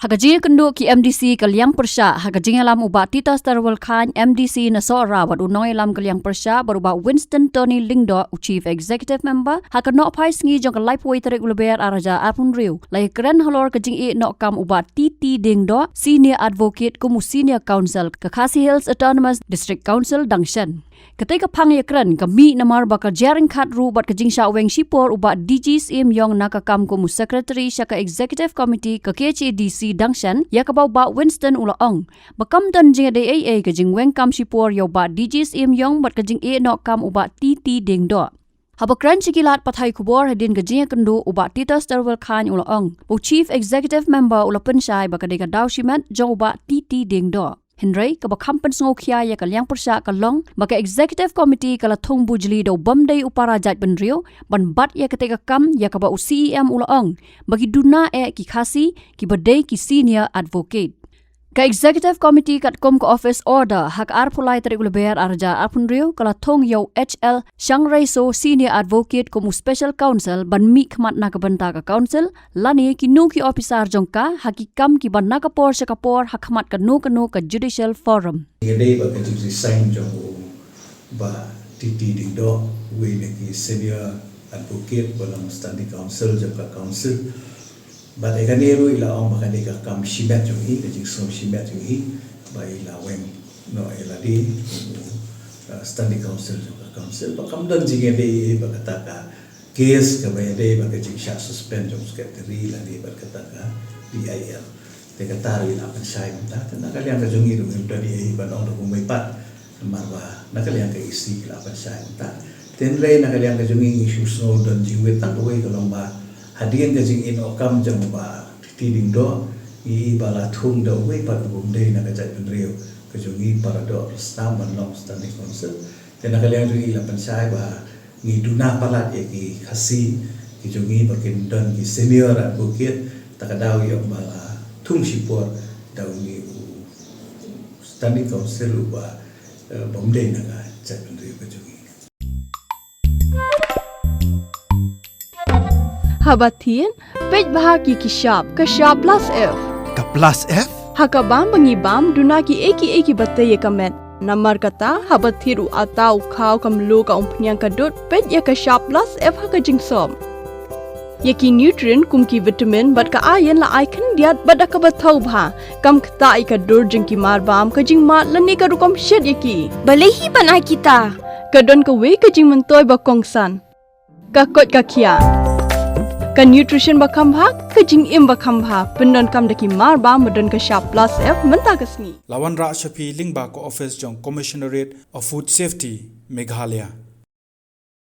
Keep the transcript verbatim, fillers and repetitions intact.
Ha ka jingïakynduh ki M D C ka liang pyrshah ha ka jingïalam u Bah Titus Terwel Chyne, M D C na Sohra, bad u nongïalam ka liang pyrshah bad u Bah Winston Tony Lyngdoh, u Chief Executive Member, ha ka Nohphai sngi jong ka laiphew tarik u Lber arhajar arphew hynriew, la ïakren halor ka jingïehnoh kam u Bah T T Diengdoh, Senior Advocate, kum u Senior Counsel ka Khasi Hills Autonomous District Council, Dangshan. Katei ka phang ïakren ka mih namar ba ka jia ryngkat ruh bad ka jingshah weng shipor u Bah D G Syiem Ïong na ka kam kum u Secretary sha ka Executive Committee ka K H A D C Dangshan, ïa kaba u Bah Winston u la ong ba kam don jingïadei ei ei ka jingweng kam shipor ïa u Bah D G Syiem Ïong bad ka jingïehnoh kam u Bah T T Diengdoh. Haba kren sha ki lad pathai khubor hadien ka jingïakynduh, u Bah Titus Terwel Chyne u la ong ba u Chief Executive Member u la pynshai ba ka dei ka daw shimet jong u Bah T T Diengdoh. Hynrei kaba kham pynsngewkhia ïa ka liang pyrshah ka long ba ka Executive Committee ka la thung bujli da u bym dei u para jaitbynriew ban bat ïa katei ka kam, ïa kaba u C E M u la ong ba ki duna eh ki Khasi kiba dei ki Senior Advocate. Ka Executive Committee katkum ka Office Order ha ka arphew lai tarik u Lber arhajar arphew hynriew ka la thung ïa u H L Shangreiso, Senior Advocate, kum u Special Counsel ban mihkhmat na ka bynta ka Council lane kino ki ophisar jong ka ha ki kam kiba na ka por sha ka por ha khmat kano kano ka Judicial Forum. Nga dei ba ka jingresign jong u Bah T T Diengdoh, uwei na ki Senior Advocate ba long Standing Counsel jong ka Council. Bad ïa kane ruh i la ong ba ka dei ka kam shimet jong i, ka jingsngew shimet jong i ba i la weng noh ïa lade kum u, uh, Standing Counsel jong ka Council. Ba kam don jingïadei ei ei bad kata ka case kaba ïadei bad ka jingshah suspend jong u Secretary lane bad kata ka D I L. Te kata ruh i la pynshai mynta. Te na ka liang ka jong i ruh ngim don ei ei ban ong da kumwei pat. Namar ba na ka liang ka E C ki la pynshai mynta. Te hynrei na ka liang ka jong i ngi shu sngew don jingwit tang kawei ka long ba hadien ka jingïehnoh kam jong u Bah T T Diengdoh, ngi i ba la thung da uwei pat u bym dei na ka jaitbynriew, ka jong i para doh la sdang ban long Standing Counsel. Te na ka liang jong i la pynshai ba ngi duna palat ïa ki Khasi ki jong i ba kin don ki Senior Advocate, ta ka daw ïa ba la thung shipor da une u Standing Counsel uba, eh, bym dei na ka jaitbynriew ka jong i. Haba thied, peit bha ki ki shap, ka shap plus F. Ka plus F? Ha ka bam ba ngi bam, duna ki ei ki ei kiba tei ïa ka met. Namar kata, haba thied u atta u khaw ka mluh ka umphniang ka dud, peit ïa ka shap plus F ha ka jingsop. Ïa ki nutrient kum ki vitamin bad ka iron la ai khyndiat bad da kaba thaw bha. Kam ktah ïa ka dur jong ki marbam, ka jingmad lane ka rukom shet ïa ki. Balei hi ban ai kita? Ka don kawei ka jingmyntoi ba kongsan. Ka koit ka khiah. Ka nutrition ba kham bha, ka jingim ba kham bha. Pyndonkam da ki marbam ba don ka shap plus F mynta ka sngi. La wanrah sha phi lyngba ka office jong Commissionerate of Food Safety, Meghalaya.